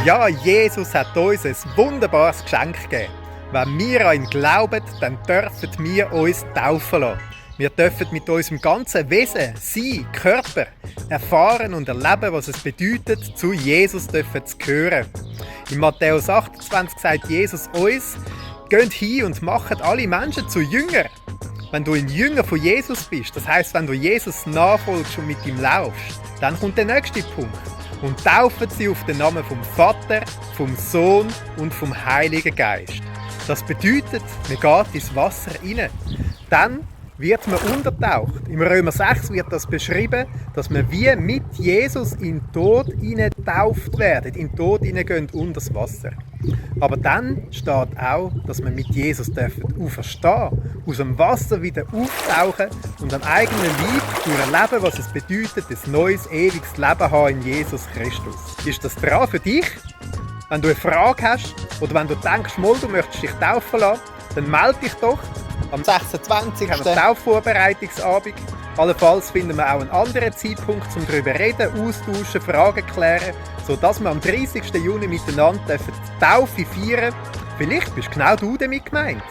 Ja, Jesus hat uns ein wunderbares Geschenk gegeben. Wenn wir an ihn glauben, dann dürfen wir uns taufen lassen. Wir dürfen mit unserem ganzen Wesen, Sein, Körper erfahren und erleben, was es bedeutet, zu Jesus zu gehören. In Matthäus 28 sagt Jesus uns: Geht hin und macht alle Menschen zu Jüngern. Wenn du ein Jünger von Jesus bist, das heisst, wenn du Jesus nachfolgst und mit ihm laufst, dann kommt der nächste Punkt. Und taufen sie auf den Namen vom Vater, vom Sohn und vom Heiligen Geist. Das bedeutet, man geht ins Wasser rein. Dann wird man untertaucht. Im Römer 6 wird das beschrieben, dass man wie mit Jesus in den Tod getauft werden, in den Tod hineingehen unter das Wasser. Aber dann steht auch, dass man mit Jesus auferstehen, aus dem Wasser wieder auftauchen und am eigenen Leib erleben, was es bedeutet, ein neues, ewiges Leben haben in Jesus Christus. Ist das dran für dich? Wenn du eine Frage hast oder wenn du denkst, du möchtest dich taufen lassen, dann melde dich doch. Am 26. haben wir Taufvorbereitungsabend. Allenfalls finden wir auch einen anderen Zeitpunkt, um darüber reden, austauschen, Fragen klären, sodass wir am 30. Juni miteinander die Taufe feiern dürfen. Vielleicht bist genau du damit gemeint.